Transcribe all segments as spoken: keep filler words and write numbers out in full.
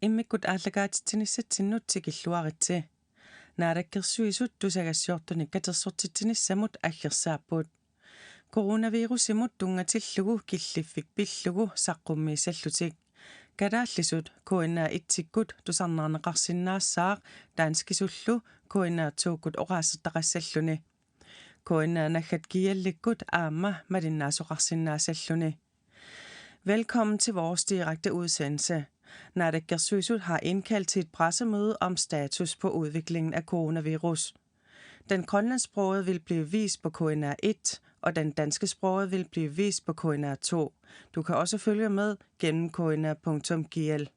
Immikkut aallakaatitsinissatsinnut tikilluaritsi. Naalakkersuisut tusagassiortunik katersortitsinissamut aggersaapput. Coronavirusimut tunngatillugu killiffik pillugu saqqummiissallutik. Kalaallisut K N R et-ikkut tusarnaarneqarsinnaassaaq danskisullu K N R to-kkut oqaasertaqassalluni. K N R naggat gl-ikkut aamma malinnaasoqarsinnaassalluni. Velkommen til vores direkte udsendelse. Naalakkersuisut har indkaldt til et pressemøde om status på udviklingen af coronavirus. Den grønlandsksprogede vil blive vist på K N R et, og den dansksprogede vil blive vist på K N R to. Du kan også følge med gennem K N R punktum G L.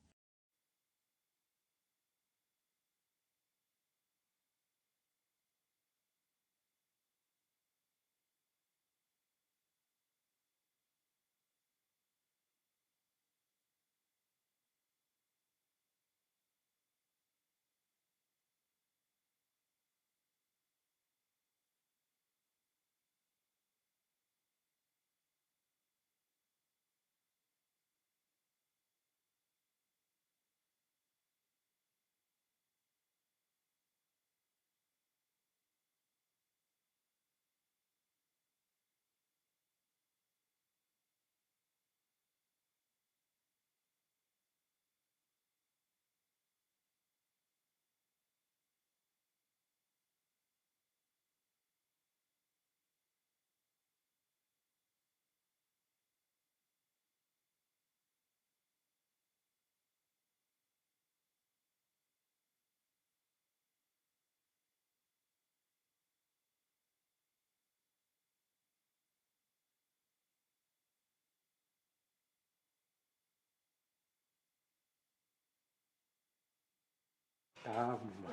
Aamma.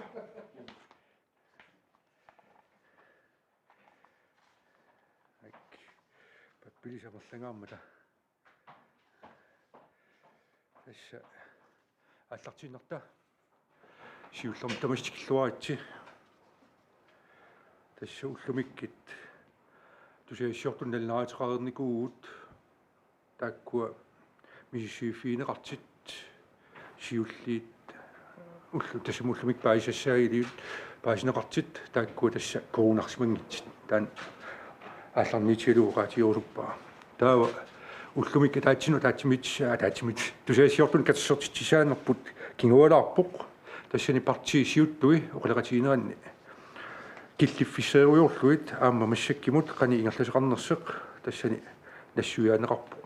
Ak. Pappilisat amerlangaarmata. Tassa aallartiinnarta. Siullermik tamassi tikilluaritsi. Tassa ullumikkut tusagassiortunik nalunaaruteqareernikuuvugut. Taakkua misissuiffigineqartut siulliit ullu-, tassami ullumikkut paasisassaagilersut paasineqartut taakkua tassa coronarsimanngitsut. Taanna aallarniutigalugu oqaatigerusuppara. Taava ullumikkut ataatsinut ataatsimiit-, ataatsimiit-, tusagassiortunik katersortitsisaanerput kinguaalaarpoq. Tassani partiit siuttui oqaloqatigineranni killiffisserujoorlugit aamma massakkut qanoq ingerlasoqarnersoq tassani nassuiaaneqarpoq.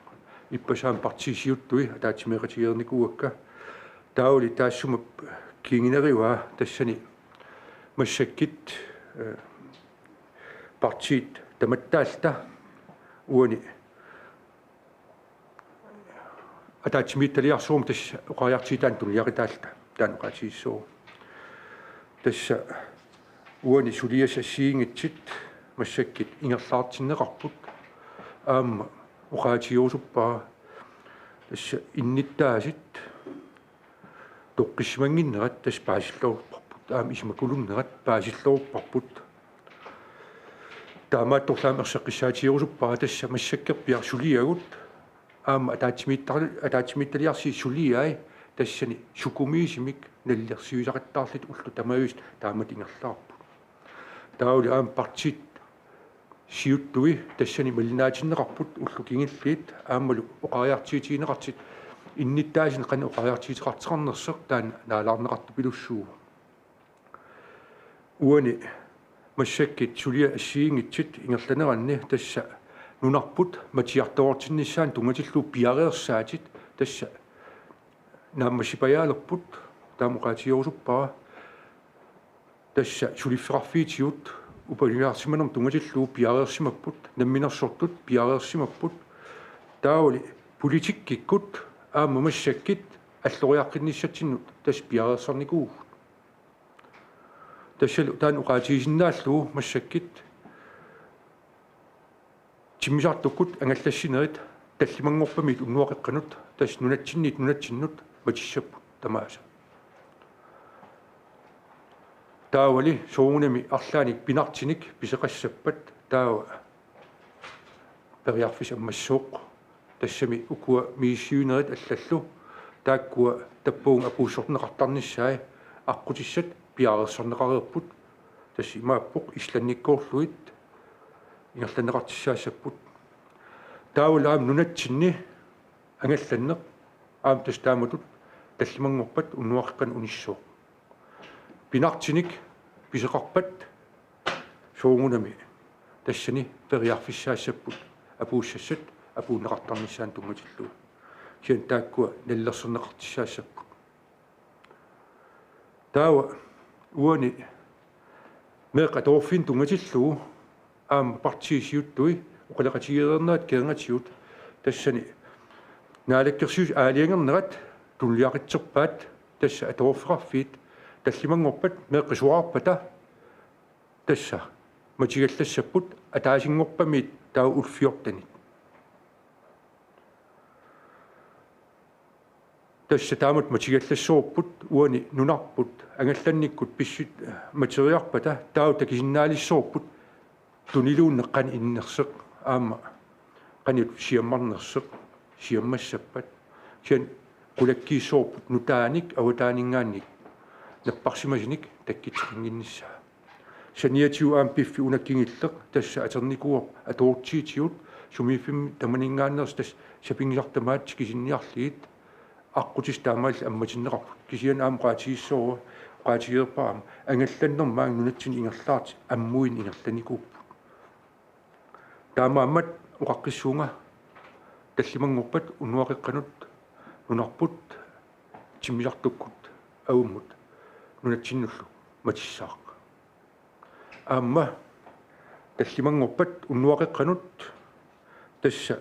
Ippassaq aamma partiit siuttui ataatsimeeqatigereernikuuakka. Taavali taassuma kingunerivaa tassani massakkut, eh, partiit tamattaalluta uani ataatsimiititaliarsuarmik tassa oqariartuutaannik tunuliaqitaalluta taanna oqaatigissavarput. Tassa uani suliassat assigiinngitsut massakkut ingerlaartinneqarput aamma oqaatigerusuppara tassa innuttaasut toqqissimannginnerat tassa paasilluarparput, aamma isumakuluunnerat paasilluarparput. Taamaattorli aamma erseqqissaatigerusuppara tassa massakkorpiaq suliagut aamma ataatsimiittar-, ataatsimiititaliarsuit suliai tassani sukumiisumik nalilersuisaqattaarlutik ullut tamaviisa taamatut ingerlaarput. Taavali aamma partiit siuttui tassani malinnaatinneqarput ullut kingulliit aammalu oqariartuutigineqartut innuttaasunik qanoq oqariartuuteqartoqarnersoq taanna naalaarneqartupilussuuvoq. Uani massakkut suliat assigiinngitsut ingerlaneranni tassa nunarput matiartuartinnissaanut tunngatillugu piareersaatit tassa naammassipajaalerput taama oqaatigerusuppara. Tassa suliffeqarfigitigut upalunniarsimanermut tunngatillugu piareersimapput, namminersortut piareersimapput. Taavali politikkikkut aamma massakkut alloriaqqinnissatsinnut tassa piareersarnikuuvugut. Tassalu taanna oqaatigisinnaallugu massakkut timmisartukkut angallassinerit tallimanngorpamiit unnuaqeqqanut tassa nunatsinniit nunatsinnut matissapput tamaasa. Taavali soorunami arlaannik pinartunik pisoqassappat taava periarfissaq ammassooq. Tassami ukua misissuinerit allallu Taakkua tappavunga apuussorneqartarnissaat aqqutissat piareersarneqareerput. Tassa imaappoq Islandikkoorlugit ingerlanneqartussaassaapput. Taavalu aamma nunatsinni angallanneq aamma tassa taamatut tallimanngorpat unnuaqeqqanut unissooq. Pinartinik pisoqarpat soorunami tassani periarfissaassapput apuussassat apuunneqartarnissaannut tunngatillugu. Kisianni taakkua nalilersorneqartussaassapput. Taava uani meeqqat atoruuffiit tunngatillugu aamma partiit siuttui oqaloqatigeereernerat kingornatigut tassani naalakkersuisut aalajangernerat tunuliaqutserpaat tassa atoruuffeqarfiit tallimanngorpat meeqqat suaarpata tassa matigallassapput ataasinngorpamiit taava ullut fjortenit. Tassa taamatut matigallassavarput uani nunarput angallannikkut pissutsit materiarpata taava takusinnaalissavarput tuniluunneq qanoq innersoq aamma qanoq siammarnersoq siammassappat. Kisianni qulakkiissavarput nutaanik avataaninngaanniit napparsimasunik takkuttoqannginnissaa. Saniatigut aamma piffissaq una kingulleq tassa atornikuuarput atoruutigut sumiiffimmi tamaninngaanneersut tassa sapinngisartut tamaasa takusinniarlugit aqqutissat taamaalillutik ammatinneqarput. Kisianni aamma oqaatigissavarput, oqaatigereerpara aamma angallannermi maani nunatsinni ingerlaartut ammuinnaq ingerlanikuupput. Taamaammat oqaqqissuunga tallimanngorpat unnuaqeqqanut nunarput timmisartukkut avummut nunatsinnullu matissaaq. Aamma tallimanngorpat unnuaqeqqanut tassa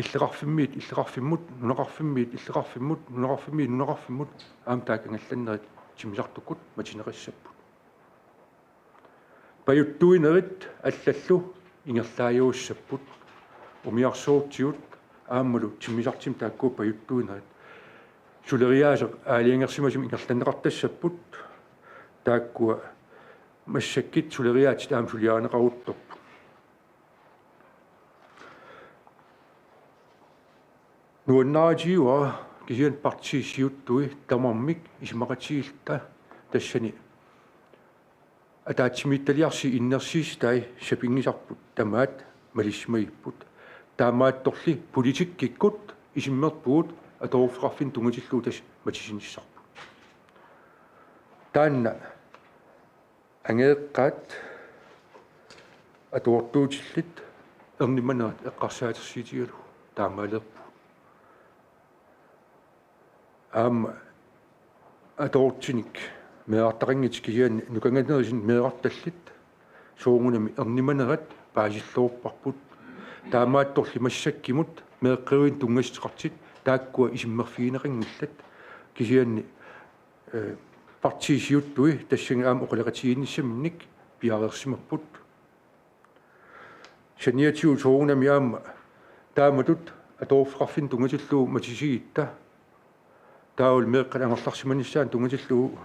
illoqarfimmiit illoqarfimmut nunaqarfimmiit illoqarfimmut nunaqarfimmiit nunaqarfimmut aamma taakku angallannerit timmisartukkut matineqassapput. Pajuttuinerit allallu ingerlaajussapput umiarsuutsigut aammalu timmisartumi taakkua pajuttuinerit. Suleriaaseq aalajangersimasumik ingerlanneqartassapput taakkua massakkut suleriaatsit aamma suliarineqaruttorput. Nuannaarutigaara kisianni partiit siuttui tamarmik isumaqatigiilluta tassani ataatsimiititaliarsuup innersuussisai sapinngisarput tamaat malissimagipput. Taamaattorli politikkikkut isummerpugut atoruuffeqarfinnut tunngatillugu tassa matisinissarput. Taanna angajoqqaat atuartuutillit ernumanerat eqqarsaatersuutigalugu taamaaleerpugut. Aamma atuartunik meerartaqanngitsut kisianni nukanganerisut meerartallit soorunami ernumanerat paasilluarparput. Taamaattorli massakkumut meeqqerivinnut tunngassuteqartut taakkua isummerfigineqanngillat kisianni eh, partiit siuttui tassani aamma oqaloqatigiinnissaminnik piareersimapput. Saniatigut soorunami aamma taamatut atuarfeqarfinnut tunngatillugu matisigutta taavalu meeqqat angerlarsimanissaannut tunngatillugu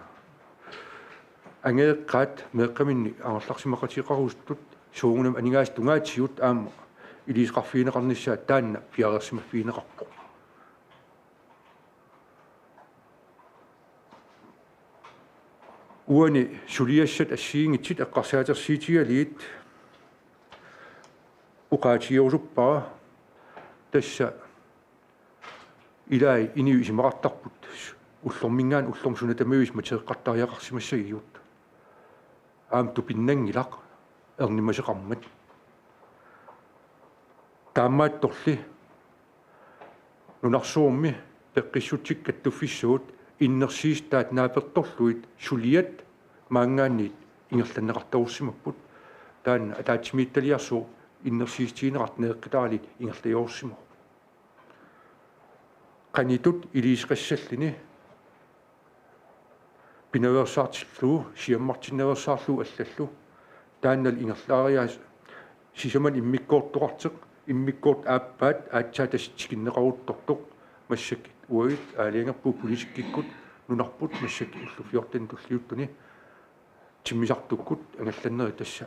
angajoqqaat meeqqaminnik angerlarsimaqateqarusuttut soorunami aningaasat tungaatigut aamma iliuuseqarfigineqarnissaat taanna piareersimaffigineqarpoq. Uani suliassat assigiinngitsut eqqarsaatersuutigalugit oqaatigerusuppara tassa ilai inuit isumaqartarput ullorminngaanniit ullormut suna tamaviisa mateeqqartariaqarsimassagigut. Aamma tupinnanngilaq ernumasoqarmat. Taamaattorli nunarsuarmi peqqissutsikka kattuffissuit innersuussutaat naapertorlugit suliat maanngaanniit ingerlanneqartarussimapput. Taanna ataatsimiititaliarsuup innersuussutigineqartoq neeqqitarali ingerlajuarsimavoq. Qanoq ittoq iliuuseqassalluni pinaveersaartillugu siammartinnaveersaarlugu allallu taannalu ingerlaariaaseq sisamanik immikkoortoqartoq immikkoortut aappaat aatsaat tassa tikinneqaruttortoq massakkut uagut aalajangerpugut politikkikkut nunarput massakkut ullut fjortenit tulliuttuni timmisartukkut angallannerit tassa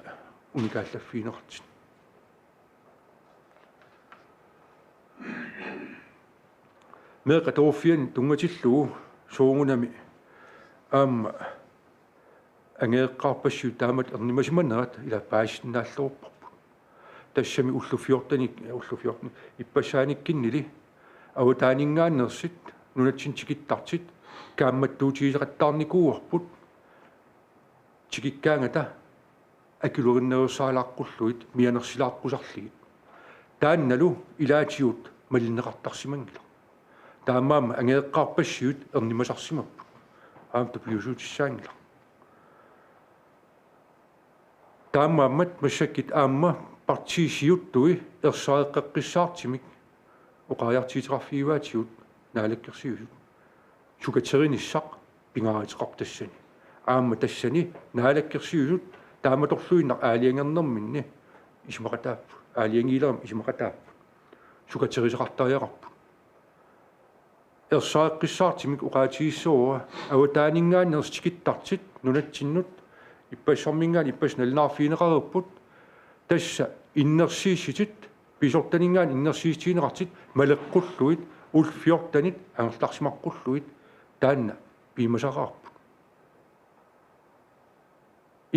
unikaallaffigineqartut. Meeqqat atuarfianni tunngatillugu soorunami aamma angajoqqaarpassiut taamatut ernimasimanerat ila paasisinnaalluarparput. Tassami ullut fjorten, ullut fjorten ippassaaniikkunnili avataaninngaanneersut nunatsinni tikittartut kaammattuutigiseqattaarnikuuarput tikikkaangata akuleriinnaveersaalaaqqullugit mianersilaaqqusaarlugit. Taannalu ilaatigut malinneqartarsimanngilaq. Taamaammat angajoqqaarpassiut ernumasarsimapput. Aamma tupiusuutissaanngilaq. Taamaammat massakkut aamma partiit siuttui ersareqqeqqissaartumik oqariartuuteqarfigivaatigut Naalakkersuisut sukateriinissaq pingaaruteqarpoq tassani. Aamma tassani Naalakkersuisut taamatorluinnaq aalajangernerminni isumaqataapput, aalajangiilermik isumaqataapput. Sukateriisaqartariaqarput. Ersareqqissaartumik oqaatigissavara avataaninngaanneersut tikittartut nunatsinnut ippassaaminngaanniit ippassaq nalunaarfigineqareerput, tassa innersuussutut pisortaninngaanniit innersuussutigineqartut maleqqullugit ullut fjortenit angerlarsimaqqullugit taanna piumasaqaarput.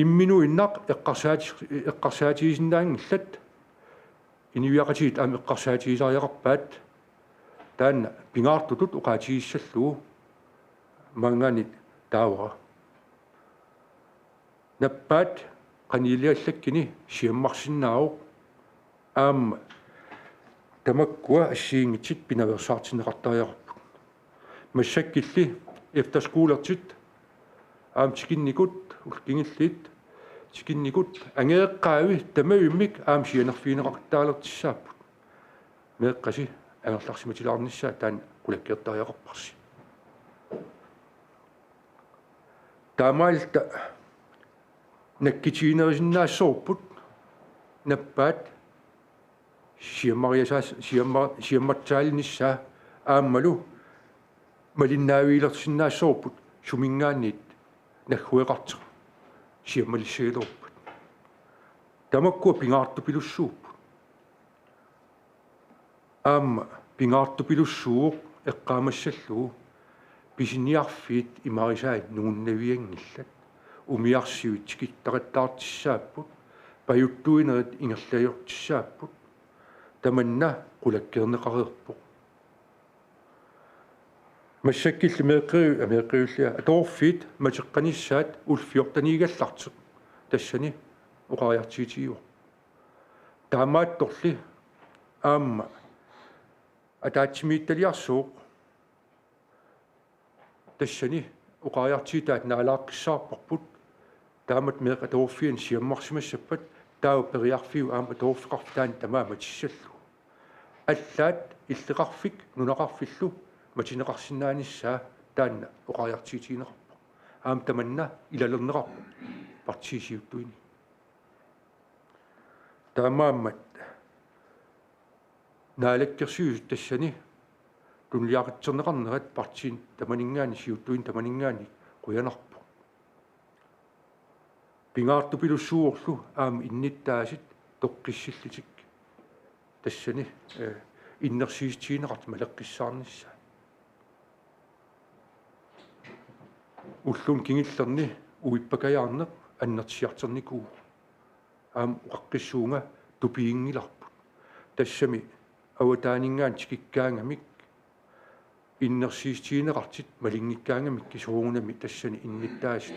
Imminuinnaq eqqarsaati-, eqqarsaatigisinnaanngillat, inuiaqatigiit aamma eqqarsaatigisariaqarpaat, taanna pingaartutut oqaatigissallugu maanngaanniit taavara. Nappaat qaniliallakkuni siammarsinnaavoq aamma tamakkua assigiinngitsut pinaveersaartinneqartariaqarput. Massakkulli efterskolertut aamma tikinnikut, ullut kingulliit tikinnikut angajoqqaavi tamavimmik aamma sianerfigineqartaalertussaapput. Meeqqasi angerlarsimatilaarnissaa taanna qulakkeertariaqarparsi. Taamaalilluta nakkutiginerisinnaassavarput nappaat siammariasaas-, siamma-, siammartaalernissaa aammalu malinnaavigilersinnaassavarput suminngaanniit naggueqartoq siammalissagaluarpat. Tamakkua pingaartupilussuupput. Aamma pingaartupilussuuvoq eqqaamassallugu pisiniarfiit imarisai nungunnavianngillat, umiarsuit tikittaqattaartussaapput, pajuttuinerit ingerlajuartussaapput, tamanna qulakkeerneqareerpoq. Massakkulli meeqqerivi-, meeqqeriviulliat atuarfiit matoqqanissaat ullut fjorteniigallartoq tassani oqariartuutigivarput. Taamaattorli aamma ataatsimiititaliarsuuvoq tassani oqariartuutaat naalaaqqissaarparput, taamatut meeqqat atuarfianni siammarsimassappat taava periarfiup aamma atuarfeqarfik taanna tamaat matussallugu. Allaat illoqarfik nunaqarfillu matuneqarsinnaanissaa taanna oqariartuutigineqarpoq. Aamma tamanna ilalerneqarpoq partiit siuttuini. Taamaammat Naalakkersuisut tassani tunuliaqutserneqarnerat partiit tamaninngaanniit, siuttuinnit tamaninngaanniit qujanarpoq. Pingaartupilussuuvorlu aamma innuttaasut toqqissillutik tassani, eh, innersuussutigineqartut maleqqissaarnissaat. Ullut kingullerni uippakajaarneq annertusiartornikuuvoq. Aamma oqaqqissuunga tupiginngilarput. Tassami avataaninngaanniit tikikkaangamik innersuussutigineqartut malinngikkaangamikkit soorunami tassani innuttaasut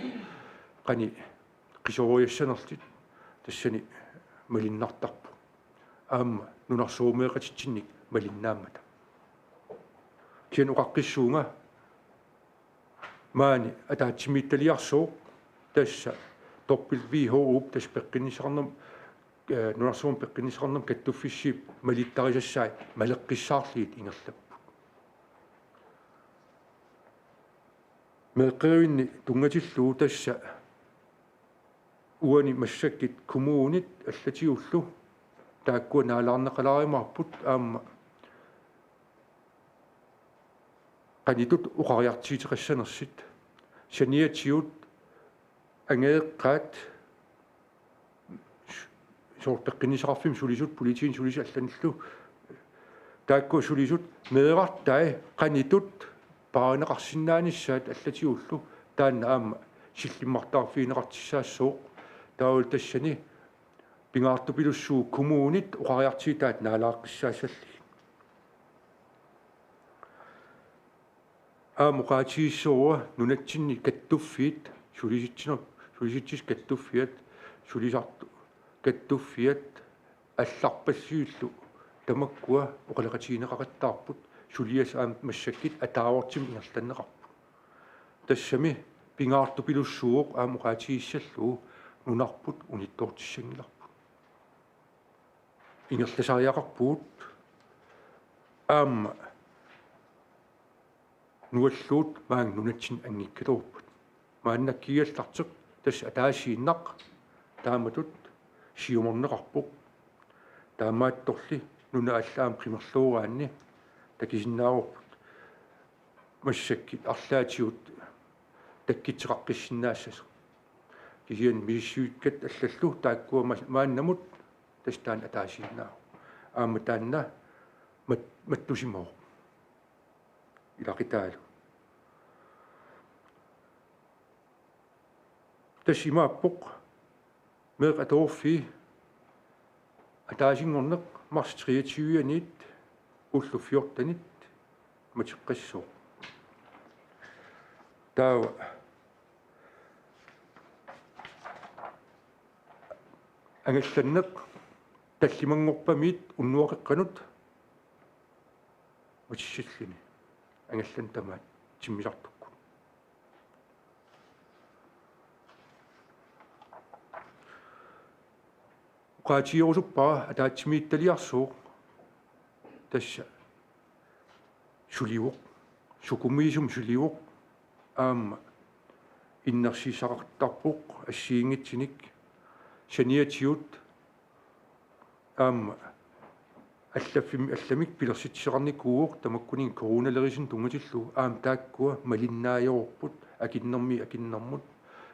qanoq qisuariassanerlutik tassani malunnartarput. Aamma nunarsuarmioqatitsinnik malunnaammata. Kisianni oqaqqissuunga maani ataatsimiititaliarsuuvoq tassa W H O-p tassa peqqinnissaqarnermut, eh, nunarsuarmi peqqinnissaqarnermut kattuffissiup malittarisassai maleqqissaarlugit ingerlapput. Meeqqerivinni tunngatillugu tassa uani massakkut kommunit allatigullu taakkua naalaarneqalaarumaarput aamma qanoq ittut oqariartuuteqassanersut. Saniatigut angajoqqaat soorlu peqqinnissaqarfimmut sulisut, politiinut sulisut allanillu Taakku sulisut meerartai qanitut paarineqarsinnaanissaat allatigullu taanna aamma sillimmartaarfigineqartussaassooq. Taavalu tassani pingaartupilussuuvoq kommunit oqariartuutaat naalaaqqissaassallugit. Aamma oqaatigissoruna nunatsinni kattuffiit, sulisitsiner-, sulisitsisut kattuffiat, sulisartut kattuffiat allarpassuillu tamakkua oqaloqatigineqaqattaarput, suliassat aamma massakkut ataavartumik ingerlanneqarput. Tassami pingaartupilussuuvoq aamma oqaatigissallugu nunarput unittoortissanngilarput. Ingerlasariaqarpugut aamma nualluut maani nunatsinni anngikkaluarpat. Maanna kiiallarteq tassa ataasiinnaq taamatut siumorneqarpoq. Taamaattorli nunat allat aamma qimerlooraanni takusinnaavarput massakkut arlaatigut takkuttoqaqqissinnaassasoq. Kisianni misissuikkat allallu taakkua ma-, maannamut tassa taanna ataasiinnaavoq. Aamma taanna mat-, mattusimavoq. Ilaqutaalu. Tassa imaappoq meeqqat atuarfii ataasinngorneq marts treogtyve-anit ullut fjortenit mateqqissooq. Taava angallanneq tallimanngorpamiit unnuaqeqqanut matissalluni angallanneq tamaat timmisartukkut. Oqaatigerusuppara ataatsimiititaliarsuup tassa sulivoq, sukumiisumik sulivoq, aamma innersuussaqartarpoq assigiinngitsunik saniatigut aamma allaffimmi allamik pilersitsisoqarnikuuvoq tamakkuninnga coronalerisini tunngatillugu aamma taakkua malinnaajuvoorput akunnermiit akunnermut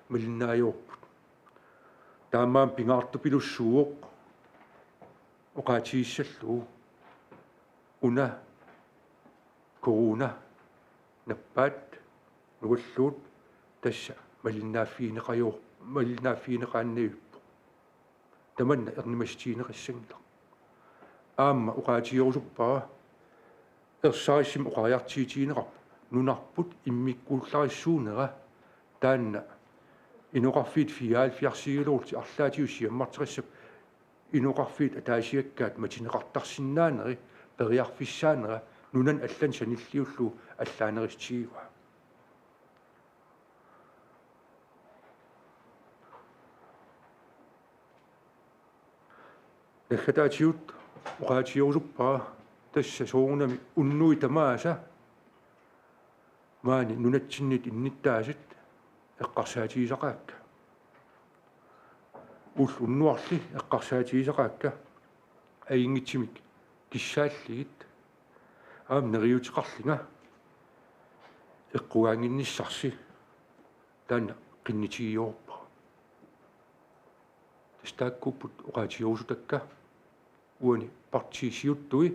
malinnaajuvoorput. Taamaammat pingaartupilussuuvoq oqaatigissallugu una corona nappaat nualluut tassa malinnaaffigineqajuvoq, malinnaaffigineqaannavippoq. Tamanna ernumassutigineqassanngilaq. Aamma oqaatigerusuppara ersarissumik oqariartuutigineqarpoq nunarput immikkuullarissuunera taanna inoqarfiit fireoghalvfjerdsiugaluarlutik arlaatigut siammarteqassapput inoqarfiit ataasiakkaat matuneqartarsinnaaneri periarfissaanera nunani allani sanilliullugu allaanerussutigivaa. Naggataatigut oqaatigerusuppara tassa soorunami unnuit tamaasa maani nunatsinnut innuttaasut eqqarsaatigisaqaakka. Ullut unnuarli eqqarsaatigisaqaakka ajunngitsumik kissaallugit aamma neriuuteqarlunga eqqugaannginnissarsi taanna qinnutigiuarpara. Tassa taakkuupput oqaatigerusutakka uani partiit siuttui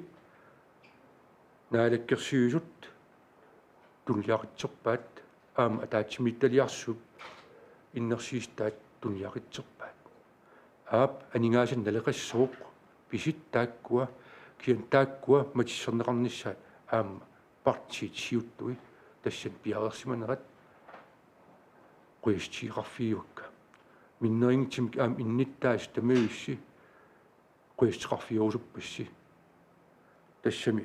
naalakkersuisut tunuliaqutserpaat aamma ataatsimiititaliarsuup innersuussutaat tunuliaqutserpaat. Aap aningaasanik naleqassooq pisut taakkua kisianni taakkua matusserneqarnissaat aamma partiit siuttui tassani piareersimanerat qujassutigeqarfigivakka. Minnerunngitsumik aamma innuttaasut tamajussi qujassuteqarfigerusuppassi. Tassami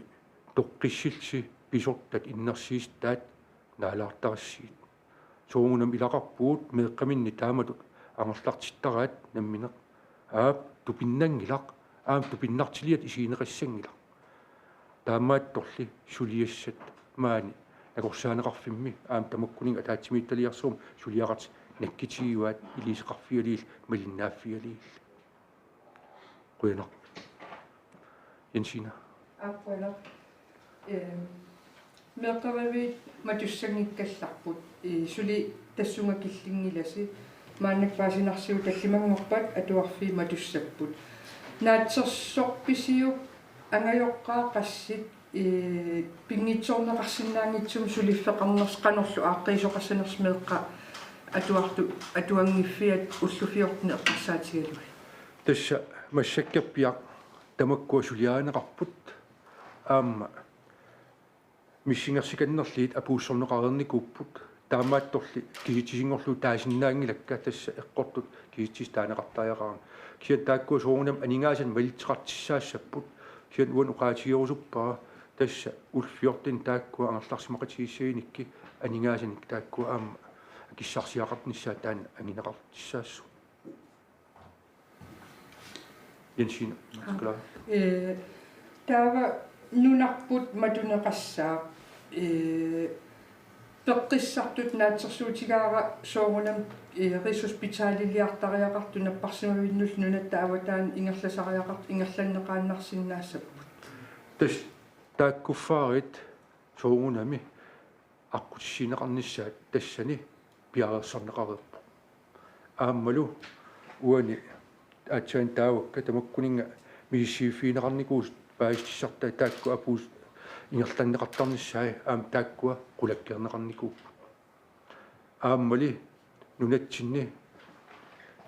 toqqissillusi pisortat innersuussutaat naalaartarassigit. Soorunami ilaqarpugut meeqqaminni taamatut angerlartittaraat nammineq. Aap tupinnanngilaq, aamma tupinnartiliat isigineqassanngilaq. Taamaattorli suliassat maani nakorsaaneqarfimmi aamma tamakkuninnga ataatsimiititaliarsuarmi suliaqartut nakkutigivaat iliuuseqarfigalugit malinnaaffigalugit. Qujanaq. Jensina. Aap, qujanaq. Ehm, meeqqeriviit matussanngikkallarput, eh, suli tassunga killinngilasi, maannakkut paasinarsiuk tallimanngorpat atuarfiit matussapput. Naatsorsorpisiuk Angajoqqaat qassit, ee, pinngitsoorneqarsinnaanngitsumik suliffeqarnersoq qanorlu aaqqiisoqassanersoq meeqqat atuartut atuanngiffiat ullut fjorten eqqarsaatigalugit? Tassa massakkorpiaq tamakkua suliarineqarput aamma missingersikannerliit apuussorneqareernikuupput. Taamaattorli kisitsisinngorlugu taasinnaanngilakka tassa eqqortut kisitsisit taaneqartariaqarami. Kisianni taakkua soorunami aningaasanik malitseqartussaassapput. Kisianni uani oqaatigerusuppara tassa ullut fjorten taakkua angerlarsimaqatigiissaginikkit aningaasanik taakkua aamma akissarsiaqarnissaat taanna angineqartussaassooq. Jensine, klar. Ee, taava nunarput matuneqassaaq, ee, peqqissartut naatsorsuutigaara soorunami, ee, Rigshospitaliliartariaqartut napparsimavinnullu nunatta avataani ingerlasariaqartut ingerlanneqaannarsinnaassapput. Tassa taakkuffaarit soorunami aqqutissiuunneqarnissaat tassani piareersarneqareerpoq. Aammalu uani aatsaat taavakka tamakkuninnga misissuiffigineqarnikuusut paasissutissartai taakku apuussat ingerlanneqartarnissaat aamma taakkua qulakkeerneqarnikuupput. Aammali nunatsinni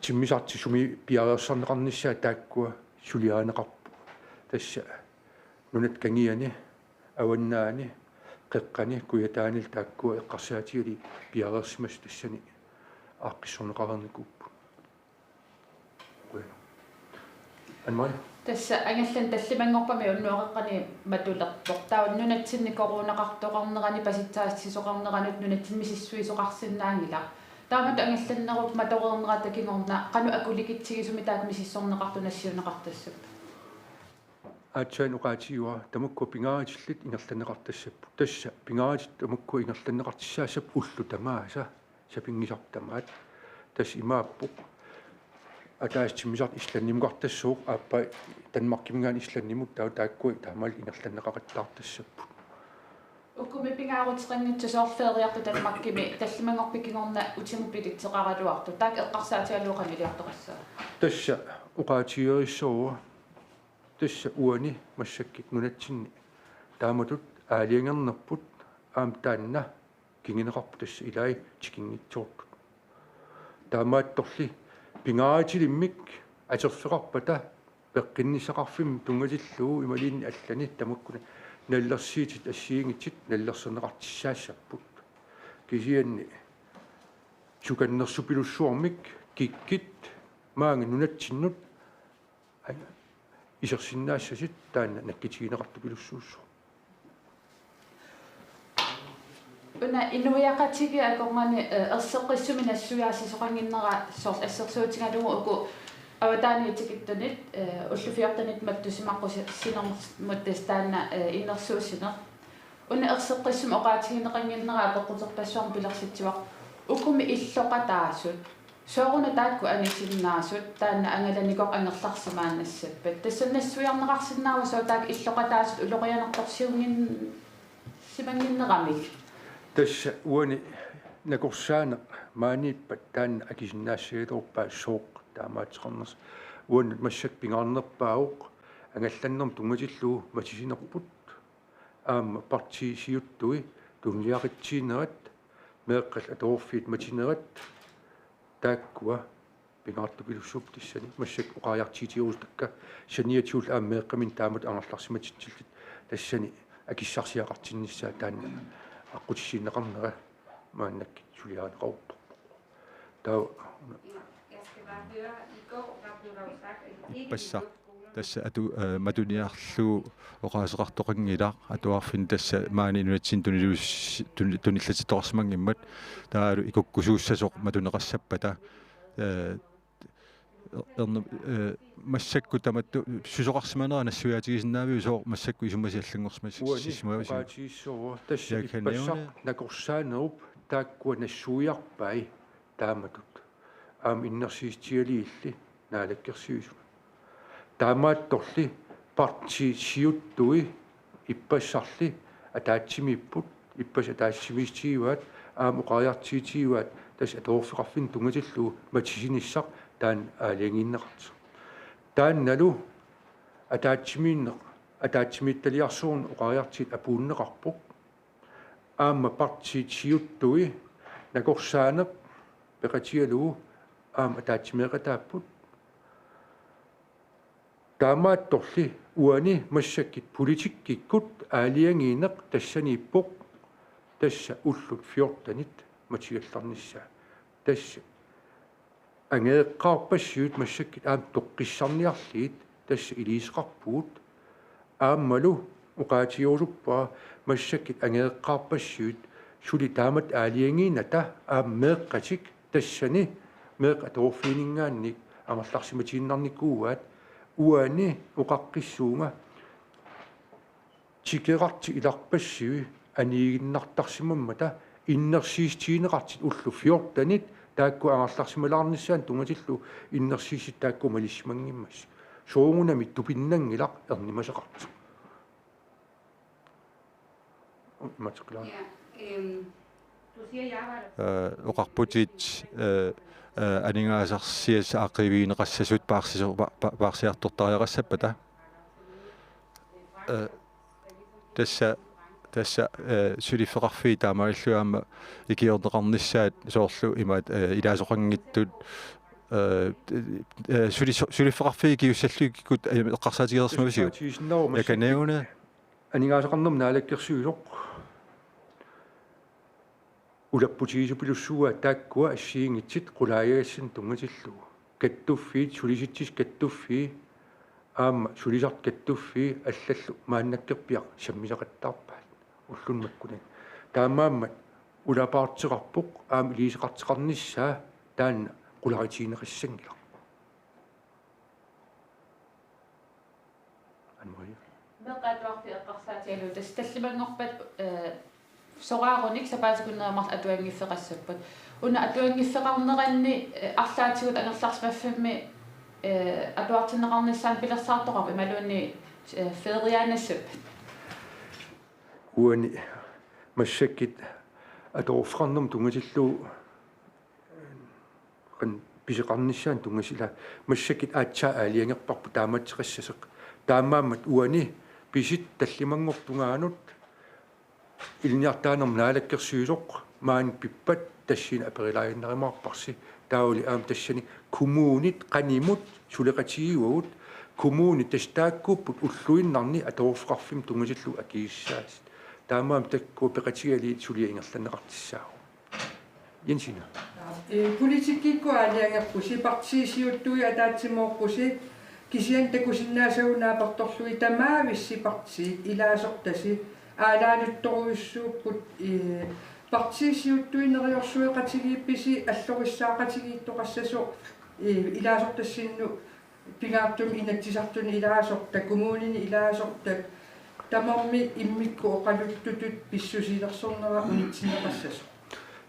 timmisartut sumi piareersarneqarnissaat taakkua suliarineqarput. Tassa nunatta kangiani, avannaani, qeqqani, kujataanilu taakkua eqqarsaatigalugit piareersimasut tassani aaqqissorneqareernikuupput. Qujanaq. Anne-Marie? Tassa angallanneq tallimanngorpat unnuaqeqqani matulerpoq. Taava nunatsinni coronaqartoqarnerani pasitsaassisoqarneranut nunatsinni misissuisoqarsinnaanngilaq. Taamatut angallannerup matoreernerata kingorna qanoq akulikitsigisumik taakku misissorneqartut nassiunneqartassappat? Aatsaat oqaatigivara tamakkua pingaarutillit ingerlanneqartassapput. Tassa pingaarutit tamakkua ingerlanneqartussaassappat ullut tamaasa sapinngisartut tamaat. Tassa imaappoq ataaseq timmisartoq Islandimukartassooq, aappaa Danmarkiminngaanniit Islandimut, taava taakkua taamaallaat ingerlanneqaqattaartassapput. Ukumi pingaaruteqanngitsoq soorlu feriartut Danmarkimi tallimanngorpat kingorna utimut billetseqaraluartut. Taakku eqqarsaatigalugu qanoq iliortoqassavat? Tassa oqaatigereersimavara. Tassa uani massakkut nunatsinni taamatut aalajangernerput aamma taanna kinguneqarpoq tassa ilai tikinngitsoortut. Taamaattorli pingaarutilimmik atorfeqarpata peqqinnissaqarfimmut tunngatillugu imaluunniit allanik tamakkua nalilersuutit assigiinngitsut nalilersorneqartussaassapput. Kisianni sukannersupilussuarmik kikkut maanga nunatsinnut isersinnaassasut taanna nakkutigineqartupilussuussooq. Una inuiaqatigiit akornanni, eh, erseqqissumik nassuiaassisoqannginnera soorlu assersuutigalugu uku avataaniit tikittunit, eh, ullut fjortenit mattusimaqqussi-, sinermut tassa taanna, eh, innersuussineq. Una erseqqissumik oqaatigineqannginnera apeqquterpassuarnik pilersitsivara. Ukumi illoqataasut sooruna taakku anisinnaasut taanna angalanikoq angerlarsimaannassappat? Tassa nassuiarneqarsinnaava sooq taakku illoqataasut ulorianartorsiunngin-, simannginneramik? Tassa uani nakorsaaneq maaniippat taanna akisinnaassagaluarpaa sooq taamaattoqarnersoq. Uannut massakkut pingaarnerpaavoq angallannermut tunngatillugu matisinerput. Aamma partiit siuttui tunuliaqitsiinerat, meeqqat atuarfiit matinerat, taakkua pingaartupilussuupput tassani. Massakkut oqariartuutigerusutakka saniatigullu aamma meeqqaminnik taamatut angerlarsimatitsillutik tassani akissarsiaqartinnissaat taanna aqqutissiuunneqarnera maannakkut suliarineqaruttorpoq. Taava Ippassaaq. Tassa atu-, eh, matuniarlugu oqaaseqartoqanngilaq atuarfinni tassa maani nunatsinni tuniluus-, tuni-, tunillatittoqarsimanngimmat taavalu ikukkusuussasoq matuneqassappata, eh, ernu-, eh, massakkut tamatut susoqarsimanera nassuiaatigisinnaaviuk sooq massakkut isumasit allanngorsimas-, uani sissimaviuk? Oqaatigissuuara tassa. Jeg kan nævne ippassaq nakorsaanerup taakkua nassuiarpai taamatut. Aamma innersuussutigalugilli naalakkersuisunut. Taamaattorli partiit siuttui ippassarli ataatsimiipput, ippassaq ataatsimiitigivaat, aamma oqariartuutigivaat tassa atuarfeqarfinnut tunngatillugu matisinissaq taanna aalajangiinneqartoq. Taannalu ataatsimiinneq ataatsimiititaliarsuarnik oqariartiit apuunneqarpoq. Aamma partiit siuttui nakorsaaneq peqatigalugu aamma ataatsimeeqataapput. Taamaattorli uani massakkut politikkikkut aalajangiineq tassaniippoq, tassa ullut fjortenit matigallarnissaa. Tassa angajoqqaarpassiviit massakkut aamma toqqissarniarlugit tassa iliuuseqarpugut. Aammalu oqaatigerusuppara massakkut angajoqqaarpassiviit suli taamatut aalajangiinnata aamma meeqqatik tassani meeqqat atoorfiininngaanniit angerlarsimatiinnarnikuuaat. Uani oqaqqissuunga tikeqartut ilarpassivi aniiginnartarsimammata innersuussutigineqartut ullut fjortenit taakku angerlarsimalaarnissaannut tunngatillugu innersuussut taakku malissimanngimmassuk. Soorunami tupinnanngilaq ernumasoqartoq. Ui, imatut qilaa. Ja, øhm, du siger, jeg arbejder øh, oqarputit øh, øh, aningaasarsiassat aaqqiivigineqassasut paarsiso- pa- pa- paarsiartortariaqassappata. Øh, tassa tassa øh, suliffeqarfiit taamaalillugit aamma ikiorneqarnissaat soorlu imaat øh, ilaasoqanngitsut øh, øh, suli- suliffeqarfiit ikiussallugu kikkut øh, eqqarsaatigereersimavisigut. Eqqarsaatigisinnaavoq. Ja, kan nævne aningaasaqarnermut naalakkersuisoq ulapputigisapilussuugaat taakkua assigiinngitsut qulaajagassanik tunngatillugu. Kattuffiit, sulisitsisut kattuffii, aamma sulisartut kattuffii allallu maannakkorpiaq sammisaqattaarpaat ulluni makkunani. Taamaammat ulapaarteqarpoq aamma iliuuseqartoqarnissaa taanna qularutigineqassanngilaq. Anne-Marie. Meeqqat atuarfiit eqqarsaatigalugit tassa tallimanngorpat øh, soraarunik sapaatip-akunneri marluk atuanngiffeqassapput. Una atuanngiffeqarneranni øh, arlaatigut angerlarsimaffimmi øh, atuartinneqarnissaanut pilersaartoqarpa imaluunniit øh, feriaannassappat? Uani massakkut atoorfeqarnermut tunngatillugu qanoq pisoqarnissaanut tunngasut, ila massakkut aatsaat aalajangerparput taamaattoqassasoq. Taamaammat uani pisut tallimanngortut tungaanut ilinniartitaanermut naalakkersuisoq maani pippat tassani aperilaaginnarumaarparsi. Taavali aamma tassani kommunit qanimut suleqatigiivagut, kommunit tassa taakkuupput ulluinnarni atoorfeqarfimmut tunngatillugu akisussaasut. Taamaammat taakku peqatigalugit suliaq ingerlanneqartussaavoq. Jensina. Øh, politikkikkut aalajangerpusi, partiit siuttui ataatsimoorpusi, kisianni takusinnaasagut naapertorlugit tamaavissi partiit ilaasortasi aalaanuttorujussuupput, øh, partiit siuttui neriorsueqatigiippisi allorissaaqatigiittoqassasoq, øh, ilaasortassinnut pingaartumik Inatsisartuni ilaasortat, kommunini ilaasortat, tamarmik immikkut oqaluttutut pissusilersornera unitsinneqassasoq.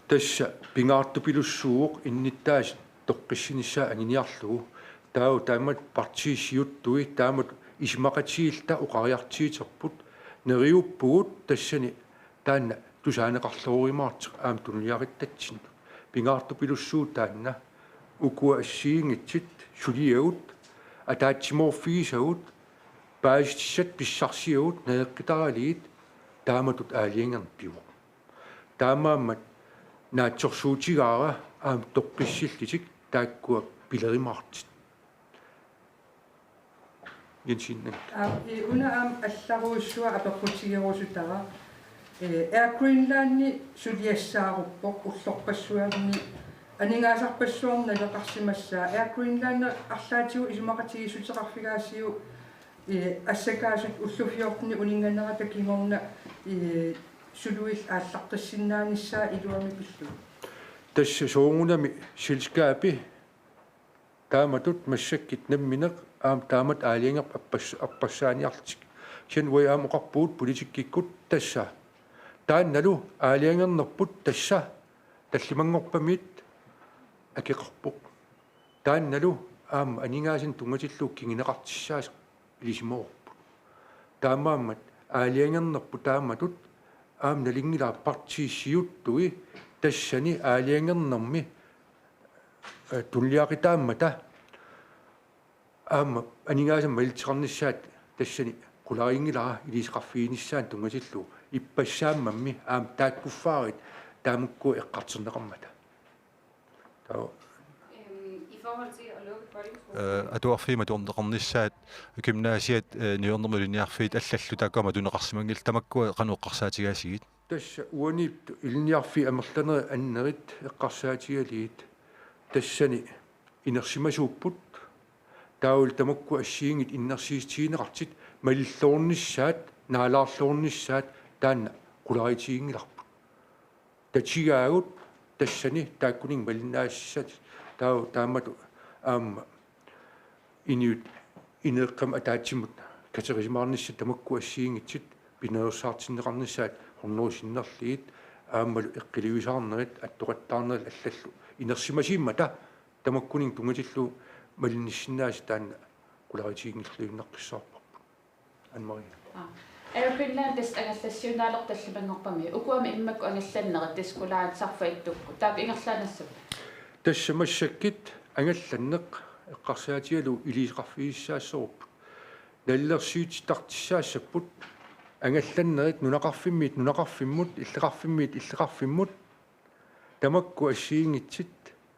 Tassa pingaartupilussuuvoq innuttaasut toqqissinissaat anguniarlugu. Taava taamatut partiit siuttui taamatut isumaqatigiilluta oqariartuuterput, neriuppugut tassani taanna tusaaneqarluarumaartoq aamma tunuliaquttatsinnut. Pingaartupilussuuvoq taanna ukua assigiinngitsut suliagut ataatsimoorfigisagut paasissutissat pissarsiagut najoqqitaralugit taamatut aalajangerneq pivoq. Taamaammat naatsorsuutigaara aamma toqqissillutik taakkua pilerumaartut. Jensen. Aap, i-, una aamma allarujussuaq apeqqutigerusutara. Eh, Air Greenlandi suliassaaruppoq ullorpassuarni aningaasarpassuarnik naleqarsimassaa. Air Greenland arlaatigut isumaqatigiissuteqarfigaasiuk, eh, assakaasut ullut fjortenit uninnganerata kingorna, eh, suluillu aallartissinnaanissaa iluamik pillugu. Tassa soorunami selskabi taamatut massakkut nammineq aamma taamatut aalajangerput appas-, appassaaniarlutik. Kisianni uagut aamma oqarpugut politikkikkut tassa. Taannalu aalajangernerput tassa tallimanngorpamiit akeqarpoq. Taannalu aamma aningaasanik tunngatillugu kinguneqartussaasoq ilisimavarput. Taamaammat aalajangernerput taamatut aamma nalunngilara partiit siuttui tassani aalajangernermi, eh, tunuliaqutaammata aamma aningaasanik malilluteqarnissaat tassani qularinngilara iliuuseqarfiginissaanut tunngatillugu, ippassaammammi aamma taakkuffaarit tamakku eqqartorneqarmata. Taava Atuarfiit matuneqarnissaat gymnasiat niuernermut ilinniarfiit allallu taakkua matuneqarsimanngillat, tamakkua qanoq eqqarsaatigaasigit? Tassa uaniittut ilinniarfiit amerlanerit annerit eqqarsaatigalugit tassani inersimasuupput, taavalu tamakku assigiinngitsut innersuussutigineqartut malilluarnissaat, naalaarluarnissaat taanna qularitiginngilarput. Tatigaagut tassani taakkuninnga malinnaassat, taava taamatut aamma inuit ineeqqamut ataatsimut katersimaarnissat tamakku assigiinngitsut pinaveersaartinneqarnissaat hunnorusinnerlugit aammalu eqqiluisaarnerit attoqattaarnerit allallu inersimasuummata tamakkuninnga tunngatillugu malinnissinnaasut taanna qularitiginngilluinnaqqissaarparput. Anne Marie. Air Greenland tassa angallassiuinnaalerpoq tallimanngorpami. Ukuami immakkut angallannerit tassa qulaat sarfaq ittukkut. Taakku ingerlaannassapput. Tassa massakkut angallanneq eqqarsaatigalugu iliuuseqarfigisassaavoq. Nalilersuutitartussaassapput angallannerit nunaqarfimmiit nunaqarfimmut, illoqarfimmiit illoqarfimmut. Tamakku assigiinngitsut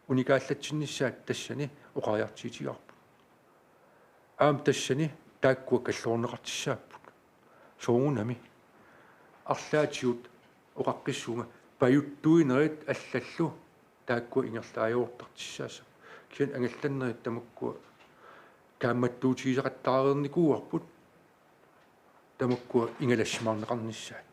unikaallatsinnissaat tassani oqariartuutigaarput. Aamma tassani taakkua kalluarneqartussaapput. Soorunami. Arlaatigut oqaqqissuunga pajuttuinerit allallu taakkua ingerlaajuartartussaassaapput. Kisianni angallannerit tamakkua kaammattuutigisaqattaareernikuuarput tamakkua ingalassimaarneqarnissaat.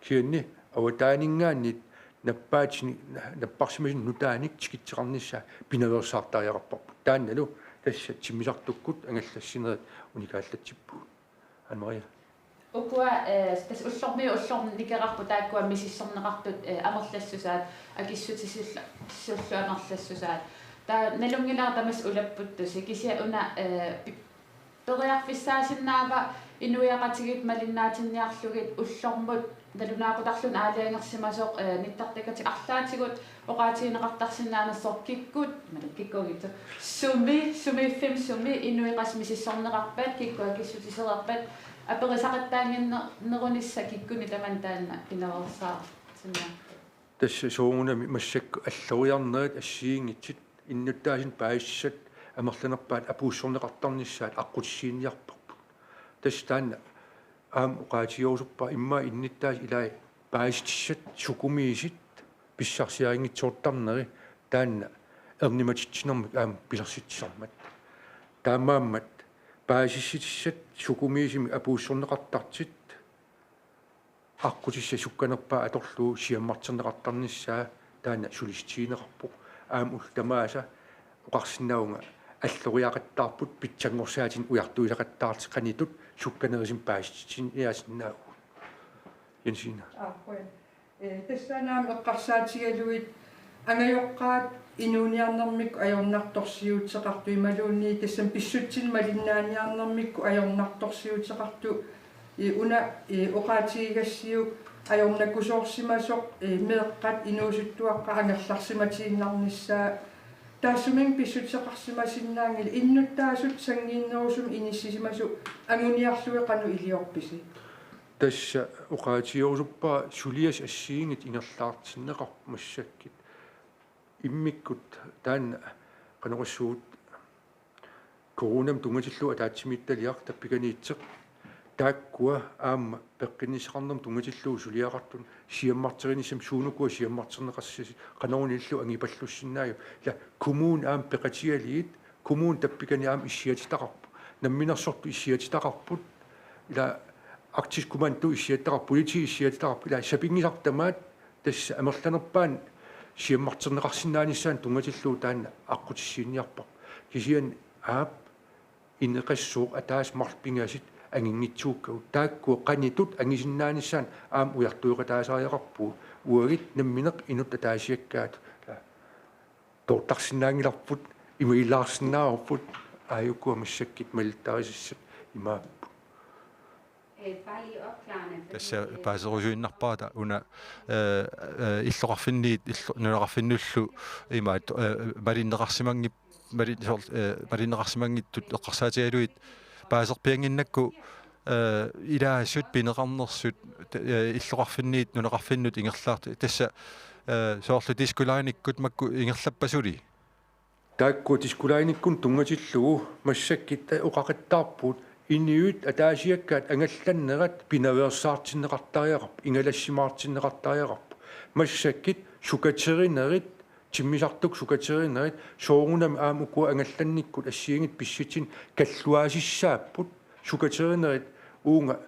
Kisianni avataaninngaanniit nappaatini-, napparsimasuni nutaanik tikitseqarnissaa pinaveersaartariaqarparput. Taannalu tassa timmisartukkut angallassinerit unikaallatsipput. Anne Marie. Ukua, eh, tassa ullormiit ullormut nikerarput taakkua misissorneqartut, eh, amerlassusaat, akissutisillu amerlassusaat. Taava nalunngilara tamassi ulapputtusi, kisianni una, eh, pi-, periarfissaasinnaava inuiaqatigiit malinnaatinniarlugit ullormut nalunaaqutarluni aalajangersimasoq, eh, nittartakkatik arlaatigut oqaatigineqartarsinnaanersoq kikkut, imaluunniit kikkuunngitsut, sumi, sumiiffimmi sumi inuit qassit misissorneqarpat, kikkut akissutisereerpat, aperisaqattaannginner-, nerunissaq kikkunnit tamanit taanna pinaveersaartinniarlugu. Tassa soorunami massakkut alloriarnerit assigiinngitsut innuttaasunik paasissat amerlanerpaat apuussorneqartarnissaat aqqutissiinnarparput. Tassa taanna aamma oqaatigerusuppara immaqa innuttaasut ilaat paasissat sukumiisut pissarsiarinngitsoortarneri taanna ernumatsitsinermik aamma pilersitsisarmat. Taamaammat paasissutissat sukumiisumik apuussorneqartartut aqqutissat sukkanerpaat atorlugu siammarterneqartarnissaa taanna sulissutigineqarpoq. Aamma ullut tamaasa oqarsinnaavunga alloriaqattaarput pitsanngorsaatinut ujartuisaqattaartut qanoq ittut sukkanerusumik paasissutissiniaasinnaavagut. Jensina. Aa, qujan. Ee, tassani aamma eqqarsaatigalugit angajoqqaat inuuniarnermikkut ajornartorsiuteqartut imaluunniit tassami pissutsinik malinnaaniarnermikkut ajornartorsiuteqartut, ee, una, ee, oqaatigigassiuk ajornakusoorsimasoq, ee, meeqqat inuusuttuaqqat angerlarsimatiinnarnissaa. Taassuminnga pissuteqarsimasinnaanngilaq, innuttaasut sanngiinnerusumik inissisimasut anguniarlugit qanoq iliorpisi? Tassa oqaatigerusuppara suliassat assigiinngitsut ingerlaartinneqarput massakkut. Immikkut taanna qanoq oqassuunga coronamut tunngatillugu ataatsimiititaliaq tappikaniittoq. Taakkua aamma peqqinnissaqarnermut tunngatillugu suliaqartut siammarterinissamut suunukua siammarterneqassasut qanorunillu angipallussinnaagipput. Ila kommunit aamma peqatigalugit, kommunit tappikani aamma issiatitaqarput. Namminersortut issiatitaqarput. Ila Arktisk Kommando issiatitaqarput, politiit issiatitaqarput. Ila sapinngisartut tamaat tassa amerlanerpaat siammarterneqarsinnaanissaanut tunngatillugu taanna aqqutissiinnarparput. Kisianni aap ineqassooq ataaseq marluk pingasut anginngitsuukkagut. Taakkua qanoq ittut angisinnaanissaannut aamma ujartueqataasariaqarpugut. Uagut nammineq inuttut ataasiakkaat toortarsinnaanngilarput, imagilaarsinnaavarput, aajukua massakkut malittarisassat imaapput. Tassa paaserusuinnarpara una, eh, eh, illoqarfinniit, illo-, nunaqarfinnullu imaat, eh, malinneqarsimanngippat mali-, soorl-, eh, malinneqarsimanngitsut eqqarsaatigalugit paaserpiannginnakku, eh, ilaasut pineqarnersut, eh, illoqarfinniit nunaqarfinnut ingerlaart-, tassa, eh, soorlu Disko Line-ikkut makku ingerlappat suli? Taakku Disko Line-ikkut tunngatillugu massakkut oqaqittaarput inuit ataasiakkaat angallannerat pinaveersaartinneqartariaqarput, ingalassimaartinneqartariaqarput. Massakkut sukaterinerit, timmisartut sukaterinerit, soorunami aamma ukua angallannikkut assigiinngitsut pissutsit kalluaasissaapput, sukaterinerit uunga